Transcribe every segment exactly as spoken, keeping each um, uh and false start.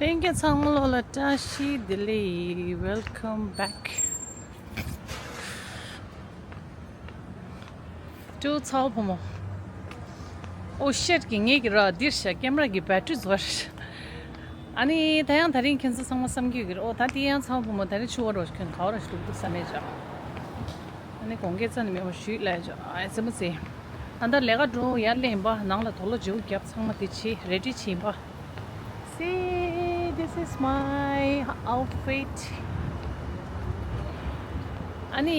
ལྷན་རྒྱས་ཚང་མ་ལོ་ལ་བཀྲ་ཤིས་བདེ་ལེགས། Welcome back to ཚ་བོ་བུ་མོ། Oh shit གི་ངེད་ཀྱི་ར་འདིར་ཤ་ཀེམ་ར་གི་བེ་ཊི་རི་ཟོར། ཨ་ནི་ད་ཡང་ད་རིང་ཁྱེད་ཚོ་ཚང་མ་བསམ་གྱི་ཡོད་ཀྱི་རེད། ཨོ་ད་དེ་ཡང་ཚ་བོ་བུ་མོ་ད་རིང་ཆུ་བ་རོ་ཁྱོད་ག་བ་ར་ཞིག་འདུག་བསམ་མེད་ཅག་ཨ་ནི་གོང་གེ་རྩ་ནས་མེད་པ་ཞུས་ལ་ཡ་ཨ་ཙི་མ་ཙི། ད་ལྟ་ལས་ཀ་འགྲོ་ཡར་སླེབས་པ་ནང་ལ་དོག་ལོ་བརྗེ་པོ་བརྒྱབ་ཚང་མ་དེ་བྱེད་རེ་ཌི་བྱེད་པ། See, this is my outfit. ཨ་ནི་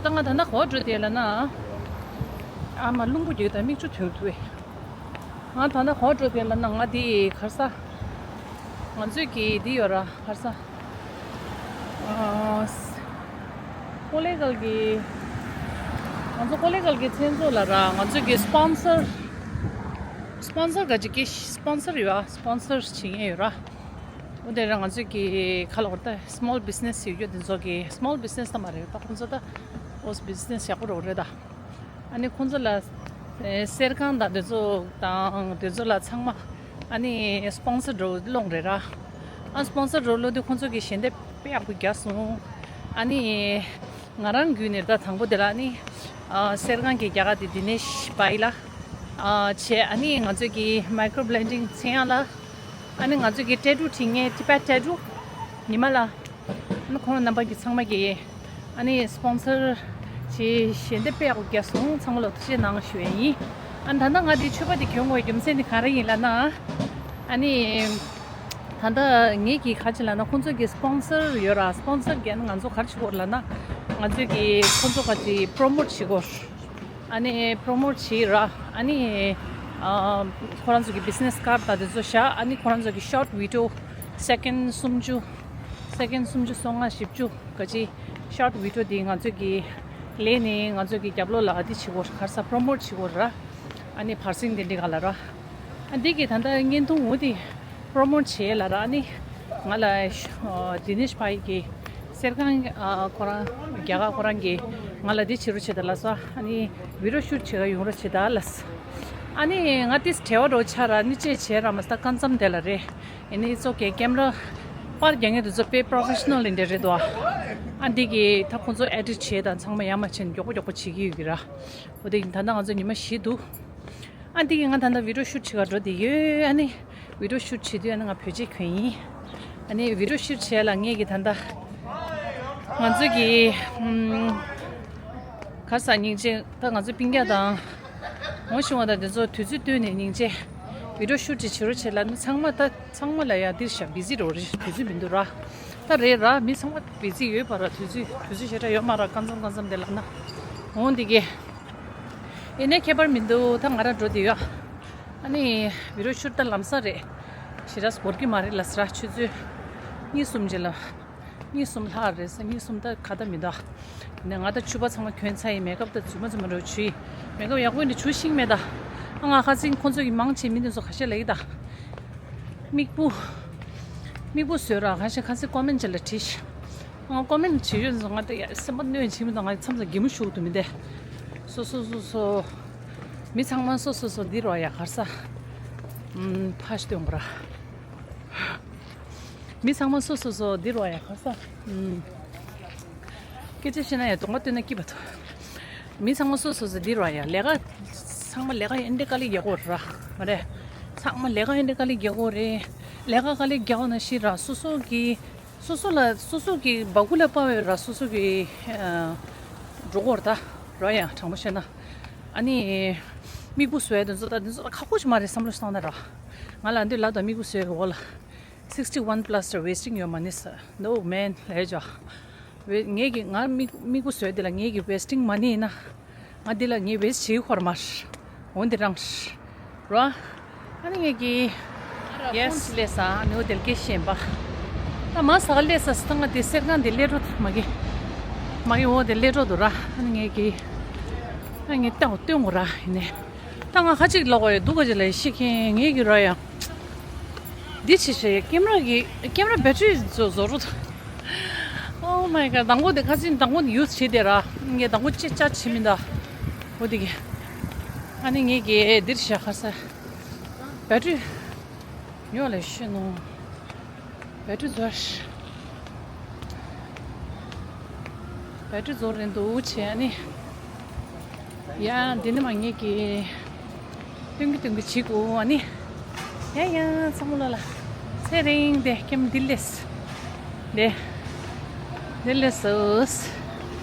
ད་ང་ད་ལྟ་ག་བ་འགྲོ་དེ་ལ་ན། ཨ་མ་རླུང་བུ་རྒྱུག་ད་མིག་ཆུ་ཐོན་ཐུབ་བས། ང་ད་ལྟ་ག་བ་འགྲོ་དེ་ལ་ན་ང་དེ་གར་ས། ང་ཚོས་ཀྱི་འདི་ཡོད་ར་ཧར་ས། ཀོ་ལེ་གལ་གྱི། ང་ཚོ་ཀོ་ལེ་གལ་གྱི་མཚན་ཚོགས་ལ་ར་ང་ཚོས་ཀྱི་སི་པོན་སར། སི་པོན་སར་ག་ཅིག་གི་སི་པོན་སར་ཡོད་ཨ་སི་པོན་སར་བྱེད་མཁན་ཡོད་ར། འོ་དེ་ར་ང་ཚོས་ཀྱི་ཁ་ལོ་ད་སི་མོལ་བི་ཛི་ནེ་སི་ཡོད་རྒྱུ་དེ་ཚོ་གི་སི་མོལ་བི་ཛི་ནེ་སི་ད་མ་རེད་ད་ཁོང་ཚོ་ད་ཨོ་བི་ཛི་ནེ་སི་ཡག་པོ་རོགས་རེད་ད། ཨ་ནི་ཁོང་ཚོ་ལ་གསེར་ཁང་དང་དེ་ཚོ་དང་དེ་ཚོ་ལ་ཚང་མ་ཨ་ནི་སི་པོན་སར་འགྲོ་སློང་རེད་ར། ཨ་སི་པོན་སར་འགྲོ་སློང་དུས་ཁོང་ཚོ་གི་ཞལ་འདེབས་དཔེ་ཡག་པོ་རྒྱག་སོང་། ཨ་ནི་ང་རང་བརྒྱུད་ནས་ད་དང་པོ་དེ་ལ་ཨ་ནི་གསེར་ཁང་གི་རྒྱ་གར་དེ་དི་ནེ་ཤི་པ་ཡི་ལ་བྱས། ཨ་ནི་ང་ཚོ་གི་མའི་ཀྲོ་བྷི་ལེན་ཌིང་ཚེ་དབྱངས་ལ། ཨ་ནི་ང་ཚོ་གི་ཊེ་ཊུ་བྲིས་མཁན་ཊི་བེཊ་ཊེ་ཊུ་ཉི་མ་ལ། ཨ་ནི་ཁོང་རྣམ་པ་གི་ཚང་མ་གི་ཨ་ནི་སི་པོན་སར་བྱས་ཞལ་འདེབས་དཔེ་ཡག་པོ་བརྒྱབ་སོང་། ཚང་མ་ལ་ཐུགས་རྗེ་གནང་ཞུ་ཡས་ཡིན། ཨ་ནི་ད་ལྟ་ང་འདི་མཆོད་པ་འདི་གྱོན་དགོས་རྒྱུ་མཚན་འདི་ག་རེ་ཡིན་ལབ་ན། ཨ་ནི་ད་ལྟ་ངེད་ཀྱི་ག་ཅི་ལབ་ན་ཁོང་ཚོ་གི་སི་པོན་སར་ཡོད་ར་སི་པོན་སར་གི་ཨ་ནི་ང་ཚོ་ག་རེ་བྱེད་དགོས་ལབ་ན་ང་ཚོ་གི་ཁོང་ཚོ་ག་ཅི་པྲོ་མོཊ་བྱེད་དགོས། ཨ་ནི་པྲོ་མོཊ་བྱེད་ར། ཨ་ནི་ཨ་ཁོ་རང་ཚོ་གི་བི་ཛི་ནེ་སི་ཀར་ཌི་དང་དེ་ཚོ་བཞག་ཨ་ནི་ཁོ་རང་ཚོ་གི་ཤོཊ་བི་ཌི་ཡོ་སེ་ཀེན་ཌི་སུམ་ཅུ། སེ་ཀེན་ཌི་སུམ་ཅུ་སོ་ལྔ་བཞི་བཅུ་ག་ཅི་ཤོཊ་བི་ཌི་ཡོ་དེ་ང་ཚོ་གི་ལས་ནི་ང་ཚོ་གི་རྒྱབ་ལོགས་ལ་ཨ་དེ་བྱེད་དགོས་ག་རེ་ཟ་པྲོ་མོཊ་བྱེད་དགོས་ར། ཨ་ནི་བར་སེང་དེ་འདྲི་ག་ལ་ར། ཨ་འདི་གི་ད་ལྟ་བརྙན་ཐུང་འོ་དེ་པྲོ་མོཊ་བྱེད་ལ་ར། ཨ་ནི་ང་ལ་ཤ་ཨ་དི་ནེ་ཤི་པ་ཡི་གི་གསེར་ཁང་ཨ་ཁོ་རང་རྒྱ་གར་ཁོ་རང་གི་ང་ལ་འདི་བྱེད་རོགས་བྱེད་ད་ལ་ས། ཨ་ནི་བི་ཌི་ཡོ་ཤུཊ་བྱེད་ག་ཡོང་རོགས་བྱེད་ད་ལ་ས། ཨ་ནི་ང་ཏིས་བྲེལ་བ་འགྲོ་ཆ་ར་ནི་ཅེས་བྱས་ར་མ་ས་ཀ་མཚམས་དེ་ལ་རེད། ཨ་ནི་ཨི་ཊི་སི་ཨོ་ཀེ་ཀེམ་ར་པར་རྒྱག་མཁན་དེ་ཚོ་དཔེ་པྲོ་ཕེ་ཤི་ནལ་ཡིན་འདྲ་རེད་དོ། ཨ་འདི་གི་ད་ཁོང་ཚོ་ཨེ་ཌིཊ་བྱས་དང་ཚང་མ་ཡར་མར་བྱས་ནས་མགྱོགས་པོ་མགྱོགས་པོ་བྱེད་ཀྱི་ཡོད་ཀྱི་ར། འོ་དེ་ད་ལྟ་ང་ཚོ་ཉི་མ་བཞི་འདུག་ཨ་འདི་གི་ང་ད་ལྟ་བི་ཌི་ཡོ་ཤུཊ་བྱེད་ག་འགྲོ་བསྡད་ཡོད། ཨ་ནི་བི་ཌི་ཡོ་ཤུཊ་བྱེད་དུས་ཨ་ནི་ང་བོད་ཆས་གྱོན་ཡིན། ཨ་ནི་བི་ཌི་ཡོ་ཤུཊ་བྱས་ལ་ངས་ཀྱི་ད་ལྟ་ང་ཚོ་གི་ཨམ་ག་རེ་ཟ་སྙིང་རྗེ་ད་ང་ཚོ་སྤུན་ཀྱག་དང་ངོ་ཤེས་པ་དང་དེ་ཚོ་དུས་ཚོད་བཏོན་ནས་སྙིང་རྗེ་བི་ཌི་ཡོ་ཤུཊ་བྱེད་རོགས་བྱེད་ལ་ནི་ཚང་མ་ད་ཚང་མ་ལ་ཡ་འདིར་བཞག་བི་ཟི་རོ་རེད། དུས་ཚོད་མི་འདུག་ར། ད་རེད་ར་མི་ཚང་མ་བི་ཟི་ཡོད་པ་ར། དུས་ཚོད་དུས་ཚོད་ཞེ་དྲག་ཡོད་མ་ར། ཀ་མཚམས་ཀ་མཚམས་དེ་ལ་ན་འོང་འདི་གི་ཡིན་ནའི་ཁྱད་པར་མི་འདུག་ད་ང་རང་འགྲོ་དེ་ཡོད། ཨ་ནི་བི་ཌི་ཡོ་ཤུཊ་ད་ལམ་སང་རེད། ཞེ་དྲག་འགོར་གི་མ་རེད་ལ་ས་ར། ཆུ་ཚོད་གཉིས་གསུམ་རྗེས་ལ་གཉིས་གསུམ་ལྷག་རེད་ས། གཉིས་གསུམ་ད་ག་ད་མི་འདུག་ཡིན་ནའི་ང་ད་ཕྱུ་པ་ཚང་མ་གྱོན་ཚར་ཡིན། མེག་ཨབ་ད་རྫུན་མ་རྫུན་མ་རེད་བྱུས་ཡིན། མེག་ཨབ་ཡག་པོ་ཡིན་ན་བྱུས་ཤིང་མེད་ད། ཨ་ང་ཁ་སང་ཁོང་ཚོ་གི་མང་ཆེ་མི་འདི་ཚོ་ཁ་ཤས་ལ་ཡིན་ད། མིག་སྤུ་མིག་སྤུ་བཟོས་ར་ཁ་ཤས་ཁ་སང་ཀོ་མེན་ཊི་ལ་བྲིས་ཤག་ང་ཀོ་མེན་ཊི་བྱེད་ཡོད་ཚོ་ང་ད་ཡ་སེམས་པ་གནོད་བྱེད་མི་འདུག་ང་མཚམས་མཚམས་གད་མོ་ཤོར་གི་འདུག་མི་འདི། སོ་སོ་སོ་སོ། མི་ཚང་མ་སོ་སོ་སོ་འདི་རོ་ཡ་གར་ས། ཨམ་ཕ་ཤི་སྟོན་གོ་ར། མི་ཚང་མ་སོ་སོ་སོ་འདི་རོ་ཡ་གར་ས། ཨམ། སྐད་ཆ་བཤད་ན་ཡང་གདོང་པ་སྟོན་ན་སྐྱིད་པ་ཐོག་མི་ཚང་མ་སོ་སོ་སོ་འདི་རོ་ཡ་ལས་ཀ། ཚང་མ་ལས་ཀ་ཨེ་འདྲ་དཀའ་ལས་རྒྱག་གོ་ར། མ་རེད། ཚང་མ་ལས་ཀ་ཨེ་འདྲ་དཀའ་ལས་རྒྱག་གོ་རེད། ལས་ཀ་དཀའ་ལས་རྒྱག་གོ་ན་ཤི་ར་སོ་སོ་གི་སོ་སོ་ལ་སོ་སོ་གི་སྦ་ཁུག་ལ་དཔའ་བའི་ར་སོ་སོ་གི་ཨ་འགྲོ་གོ་ར་ད་རོ་ཡ་དྲང་པོ་བཤད་ན། ཨ་ནི་མིག་སྤུ་བཟོ་ཡ་དེ་ཚོ་ད་དེ་ཚོ་ད་ཁག་པོ་ཞིག་མ་རེད་བསམ་བློ་བཏང་ན་ར། ང་ལ་འདི་ལབ་དང་མིག་སྤུ་བཟོ་ཡ་གི་འོག་ལ། sixty one plus the wasting your money sir. No man ལས་ཇོ། ངེད་ཀྱི་ང་མིག་མིག་སྤུ་བཟོས་འདི་ལ་ངེད་ཀྱི་wasting money ཡིན་ན། ང་འདི་ལ་ངས་waste བྱེད་ཁོར་མར། འོན་ཏེ་རང་། རོ། ཨ་ནི་ངེད་ཀྱི། Yes ཕོན་ལས་ས་ཨ་ནི་འོ་དེ་ལ་སྐད་ཤེས་པ། ད་མ་ས་ག་ལས་ས་སི་ད་ང་དེ་གསེར་ཁང་དེ་ལས་འགྲོ་མ་གི། མ་གི་འོ་དེ་ལས་འགྲོ་འདུག་ར། ཨ་ནི་ངེད་ཀྱི། ཨ་ངས་ལྟ་འོ་སྟོན་དགོས་ར་ཡིན་ནས། ད་ང་ཁ་ཅིག་ལོག་བས་འདུག་ག་ཅིག་ལ་ཤི་མཁན་ངེད་ཀྱི་ར་ཡང་། འདི་ཕྱི་ཤེ་ཀེམ་ར་གི་ཀེམ་ར་བེ་ཊི་རི་བཟོ་བཟོ་རུ། Oh my god དང་པོ་དེ་ཁ་སང་དང་པོ་ཡུ་སི་བྱེད་དེ་ར། ངས་དང་པོ་ཅི་ཅ་བྱེད་མི་འདའ། འོ་དེ་གི། ཨ་ནི་ངེད་ཀྱི་འདིར་བཞག་ཁ་ས། བེ་ཊི་རི། ཉོ་ལ་ཤི་ནོ། བེ་ཊི་རི་ཟོར། བེ་ཊི་རི་ཟོར་རེད་འདུག་བྱས་ནི། ཡ་འདི་ནི་མ་ངེད་ཀྱི་སྟོན་གི་སྟོན་གི་བྱེད་དགོས་ཨ་ནི། ཡ་ཡ་ཚང་མ་ལ་ལ་ཚེ་རིང་དེ་ཀེམ་འདི་ལས། དེ་འདི་ལས་སོས།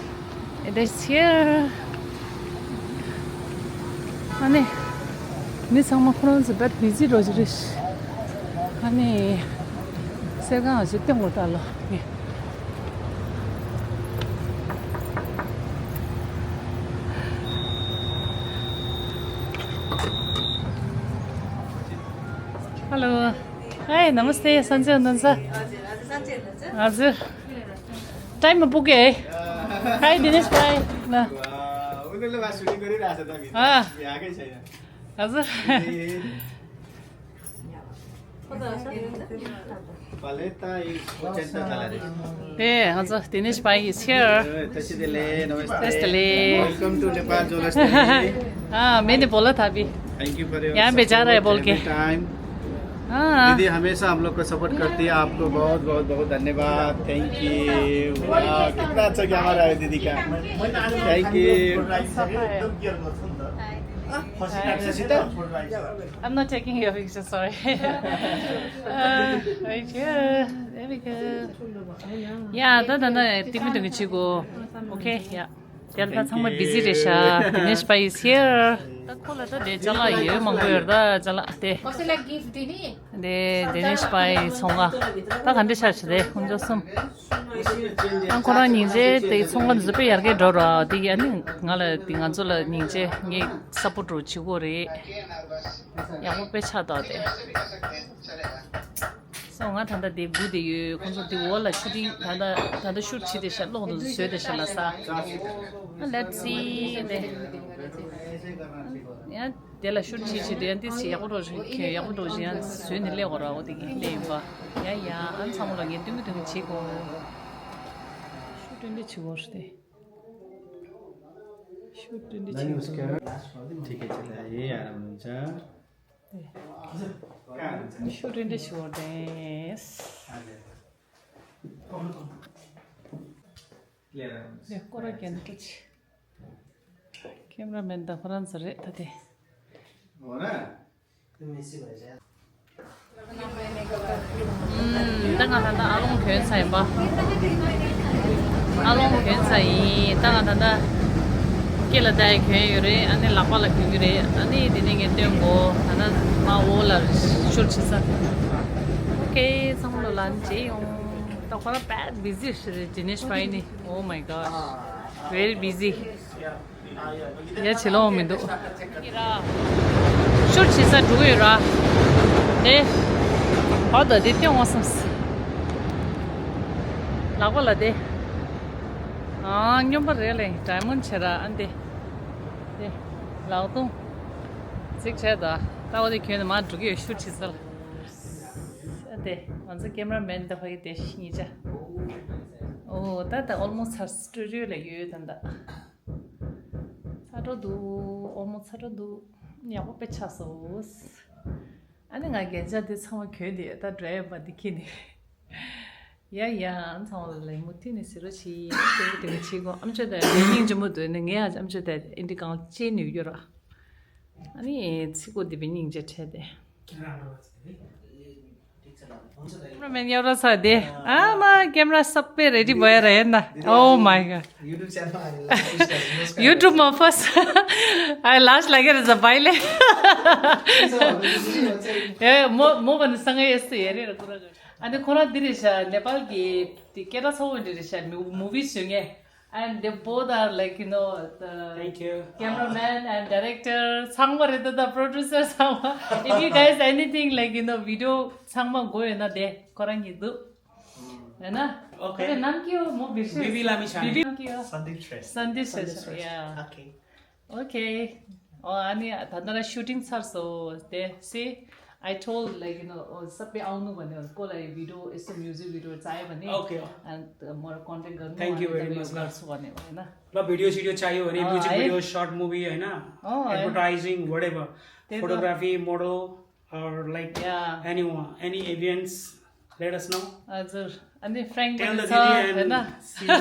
It is here. ཨ་ནི། མི་ཚང་མ་ཁོ་རང་ཚོ་བེད་བི་ཟི་རོ་ཅི་རེད། ཨ་ནི། གསེར་ཁང་ཞིག་སྟོན་དགོས་ད་ལོ་ངས། Hello. Hi, नमस्ते, सञ्जय हुनुहुन्छ? हजुर। टाइममा पुगेँ है। Hi, दिनेश भाइ। ल। उनीहरूले वा सुटिङ गरिरहेछ त भित्र। अँ। यहाँ आएकै छैन। हजुर। ए। Paleta is magenta color. ए, हजुर, दिनेश भाइ is here। ए, तसिदेले, नमस्ते। तसिदेले। Welcome to Nepal Jewellers। अँ, मैले बोला थापी। Thank you for your यहाँ पे जा रहा है बोल के। Time। हाँ। दीदी हमेशा हम लोग को सपोर्ट करती है, आपको बहुत बहुत बहुत धन्यवाद। Thank you। वाह, कितना अच्छा कैमरा है दीदी का। Thank you। I'm not taking your picture, sorry. Uh, right here. There we go. Yeah, ད་ད་ད་ཏིག་མི་ཏིག་མི་བྱེད་དགོས། Okay, yeah. དེར་ད་ཚང་མ་བི་ཟི་རེད་ཤག Dinesh bhai is here. ད་ཁོ་ལ་ད་དེ་ཅ་ལག་ཡོད་མང་པོ་ཡོད་ད་ཅ་ལག་དེ། དེ་Dinesh bhai ཚོང་ཁང་ད་ག་འདྲ་ཆགས་ཤག་དེ་ཁོང་ཚོ་གསུམ། ཨ་ཁོ་རང་སྙིང་རྗེ་དེ་ཚོང་ཁང་འཛུགས་པའི་ཡར་རྒྱས་འགྲོ་ར་དེ་ཡ་ནི་ང་ལ་དེ་ང་ཚོ་ལ་སྙིང་རྗེ་ངས་སཔོར་ཊི་བྱེད་དགོས་རེད། ཡག་པོ་དཔེ་ཆགས་འདུག་དེ། སོ་ང་ད་ལྟ་དེ་སྒུག་བསྡད་ཡོད། ཁོང་ཚོ་དེ་འོག་ལ་ཤུ་ཊིང་ད་ལྟ་ད་ལྟ་ཤུ་ཊི་བྱེད་བསྡད་ཤག་གློག་འདི་ཚོ་བཟོས་བསྡད་ཤག་ལ་ས། Let's see དེ། ཡང་དེ་ལ་ཤུ་ཊི་བྱེད་བྱེད་དུས་ཡང་དེ་ཚོ་ཡག་པོ་འགྲོ་བཞིན་ཁྱོད་ཡག་པོ་འགྲོ་བཞིན་ཡང་བཟོས་ནས་སླེབས་དགོས་ར། འོ་དེ་གི་སླེབས་ཡིན་པ། ཡ་ཡ་ཨ་ཚང་མ་ལ་ངས་སྟོན་གི་སྟོན་གི་བྱེད་དགོས། ཤུ་ཊིང་དེ་བྱེད་དགོས་རེད་དེ། ཤུ་ཊིང་དེ་བྱེད་དགོས། ठिकै छ दाइ, आराम हुन्छ। ཤུ་ཊིང་དེ་བྱེད་དགོས་རེད། ལེ་སྐོར་ར་རྒྱན་ཏུ་ཆེ། ཀེམ་ར་མེན་ད་ཧྥ་རན་སི་རེད་ད་དེ། འོ་ན། ད་ང་ད་ལྟ་ཨ་ལོང་གྱོན་ཚར་ཡིན་པ། ཨ་ལོང་གྱོན་ཚར་ཡིན། ད་ང་ད་ལྟ་སྐེ་ལ་ད་ཡི་གྱོན་ཡོད་རེད། ཨ་ནི་ལག་པ་ལ་གྱོན་གྱི་རེད། ཨ་ནི་དེ་ནས་ངས་སྟོན་གོ་ད་ལྟ་མ་འོ་ལ་ཤུར་བྱེད་ས། ཨོ་ཁེ་ཚང་མ་ལོ་ལ་མཇལ་ཡོང་། ད་ཁོ་རང་དཔེ་བི་ཟི་ཞིག་རེད། Dinesh bhai ནི། Oh my god, very busy. ཡ་བྱེད་ལོང་མི་འདུག་ཤུར་བྱེད་ས་འགྲོ་གི་ཡོད་ར། དེ། ཨོ་ད་དེ་སྟོན་འོང་བསམས། ལག་པ་ལ་དེ། ཨ་སྨྱོན་པ་རེད་ལེ། ཌའི་མོན་ཌི་བྱས་ར་ཨ་འདི། དེ། ལག་རྡུང་། གཟིགས་བྱས་ད། ད་འོ་དེ་གྱོན་ནས་མར་འགྲོ་གི་ཡོད་ཤུར་བྱེད་ས་ལ། ཨ་དེ། ང་ཚོ་ཀེམ་ར་མེན་ད་ཧོ་ཡི་དེ་གཉིས་ཆ། ཨོ་ད་ད་ཨོལ་མོ་སི་ཊི་སི་ཊུ་ཌི་ཡོ་ལ་ཡོད་ད་ད། ཚ་དྲོ་འདུག་ཨོལ་མོ་སི་ཊི་ཚ་དྲོ་འདུག་ཡག་པོ་དཔེ་ཆགས་སོང་། ཨ་ནི་ང་རྒྱན་ཆ་འདི་ཚང་མ་གྱོན་བསྡད་ད་འགྲོ་ཡ་མ་འདི་ཁྱེར་ནས། ཡ་ཡ་ཚང་མ་ལ་ལེགས་མོ་མཐུན་ནས་ཟེར་རོ་ཆི་ཡིན་དེ་གི་དེ་གི་ཆི་གོ་ཨམ་ཅོག་དེ་སྙིང་རྗེ་མོ་འདུག་ནི་ངས་ཨ་ཅམ་ཅོག་དེ་ཨིན་དྲི་གང་ལ་ཅེ་ནུས་ཡོད་ར། ཨ་ནི་ཚིག་གོ་འདི་བི་སྙིང་རྗེ་ཁྲེལ་དེ། ཀེམ་ར་མེན་ཡོད་ར་ས་དེ། ཨ་མ་ཀེམ་ར་སབ་པེ་རེ་ཌི་བོ་ཡ་ར་ཡན་ན། Oh my god. YouTube channel, I love this guy. Most YouTube my first. I last like it as a baile. Yeah, mo mo ban sang ye se ye re ra kura. ཨ་ནི་ཁོ་རང་འདི་རེད་ཤག་ནེ་པཱལ་གྱི་དེ་སྐད་གྲགས་ཚ་བོ་འདི་རེད་ཤག་མུ་ཝི་བཟོ་མཁན། And they both are like, you know, the Thank you. Cameraman and director. ཚང་མ་རེད་ད་ད་producer ཚང་མ། If you guys anything like, you know, video ཚང་མ་དགོས་ཡོད་ན་དེ་ཁོ་རང་གཉིས་འདུག་ཡོད་ན། Okay. ཁོ་རང་ནམ་གྱི་མོ་བི་ཤེས། Bibi Lami Chani. Bibi Lami Sandeep Shrestha. Sandeep Shrestha, yeah. Okay. Okay. ཨོ་ཨ་ནི་ད་ལྟ་ར་ཤུ་ཊིང་ཚར་སོང་དེ། See, I told, like, you know, oh, सबै आउनु भनेर को लागि भिडियो यस्तो music video चाहियो भने Okay. And म कन्ट्याक्ट गर्नु Thank you अनि very तपाईँले much. गर्छु भने होइन। ल भिडियो सिडियो चाहियो भने अँ, म्युजिक है। भिडियो सर्ट मुभी होइन अँ, है। एडभर्टाइजिङ वाट एभर त्यही त। Photography model or like Yeah. Any any events Let us know. हजुर। अनि फ्र्याङ्क Tell पनि the छ didi and होइन? See you.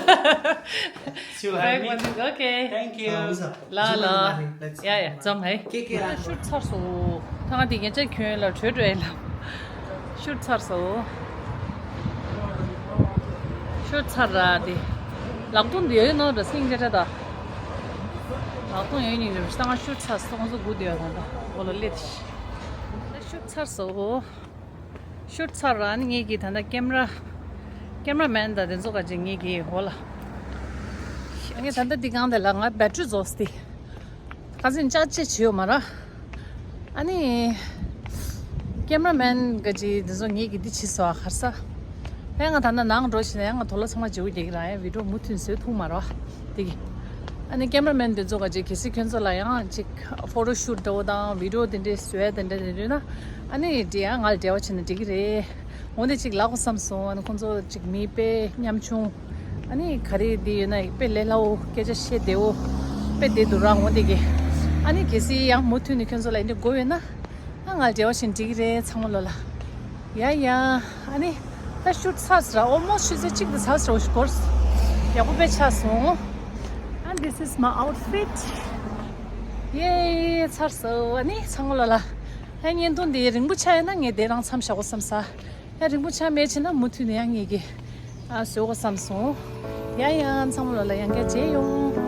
See you Frank later. पनि, ओके। Thank you. ल ल। या या, जाउँ है। के के राख्नु? ཤུར་ཚར་སོང་། ཐང་དེ་གན་ཅན་ཁྱོད་ལ་བྲོས་བྲོས་ལ། ཤུར་ཚར་སོང་། ཤུར་ཚར་ར་དེ། ལག་ཏུང་དེ་ཡོད་ནོ་འདྲ་སིང་ཅེ་ཏྲ་ད། ལག་ཏུང་ཡོད་ཉིན་རེ་ཤུར་ཚར་སོང་། སོང་སོ་གུ་དེ་ཡོད་ད། འོ་ལ་ལེ་དེ། ཤུར་ཚར་སོང་། ཤུར་ཚར་ར་ནི་ངེད་ཀྱི་ད་ལྟ་ཀེམ་ར། ཀེམ་ར་མན་དང་དེ་ཚོ་ག་ཅིག་ངེད་ཀྱི་འོ་ལ། ངས་ད་ལྟ་འདི་གང་དེ་ལ་ང་བེ་ཊི་རི་རྫོགས་ཏེ། ཁ་སང་ཅག་ཅེ་བྱེད་ཡོད་མ་ར། ཨ་ནི། ཀེམ་ར་མན་ག་ཅིག་དེ་ཚོ་ངེད་ཀྱི་འདི་བྱེད་སོ་ཨ་ཁར་ས། ཧེ་ང་ད་ལྟ་ནང་འགྲོ་བྱས་ན་ཡང་ང་དོ་ལ་ཚང་མ་བརྗེ་པོ་རྒྱག་གི་ར། ཡང་བི་ཌི་ཡོ་མུ་མཐུད་བཟོས་ཐུབ་མ་ར་དེ་གི། ཨ་ནི་ཀེམ་ར་མན་དེ་ཚོ་ག་ཅིག་གལ་སྲིད་ཁྱོད་ཚོ་ལ་ཡང་ཅིག་ཕོ་ཊོ་ཤུ་ཊི་འདྲ་བོ་དང་བི་ཌི་ཡོ་དེ་འདྲས་བཟོས་དེ་འདྲས་དེ་འདྲས་ན། ཨ་ནི་དེ་ཡང་ང་ལ་འབྲེལ་བ་བྱས་ན་འགྲིག་གི་རེད། འོ་དེ་ཅིག་ལབ་དགོས་བསམ་སོང་། ཨ་ནི་ཁོང་ཚོ་ཅིག་མི་དཔེ་ཉམ་ཆུང་། ཨ་ནི་ག་རེ་དེ་ཡོད་ན་དཔེ་ལས་སླ་བོ། སྐད་ཆ་བཤད་བདེ་བོ་དཔེ་བདེ་འདུག་ར། འོ་དེ་གི། ཨ་ནི་གལ་སྲིད་ཡང་མུ་མཐུད་ནས་ཁྱོད་ཚོ་ལ་འདི་འདྲས་དགོས་ཡོད་ན། ཨ་ང་ལ་འབྲེལ་བ་བྱས་ན་འགྲིག་གི་རེད་ཚང་མ་ལོ་ལ། ཡ་ཡ། ཨ་ནི་ད་ཤུ་ཊི་ཚར་སོང་ར། ཨོལ་མོ་སི་ཊི་ཆུ་ཚོད་གཅིག་དེ་ཚར་སོང་ར། འོ་ཤུ་སྐོར་ཡག་པོ་དཔེ་ཆགས་སོང་། And this is my outfit. ཡེ། ཚར་སོང་། ཨ་ནི་ཚང་མ་ལོ་ལ། ཧེ་བརྙན་ཐུང་འདི་རིང་པོ་ཆགས་ཡོད་ན་ངས་དེ་རང་མཚམས་བཞག་དགོས་བསམ་ས། ཡང་རིང་པོ་ཆགས་མེད་བྱས་ན་མུ་མཐུད་ནས་ཡང་ངེད་ཀྱིས་ཨ་བཟོ་དགོས་བསམ་སོང་། ཡ་ཡ། ཚང་མ་ལོ་ལ་ཡང་བསྐྱར་མཇལ་ཡོང་།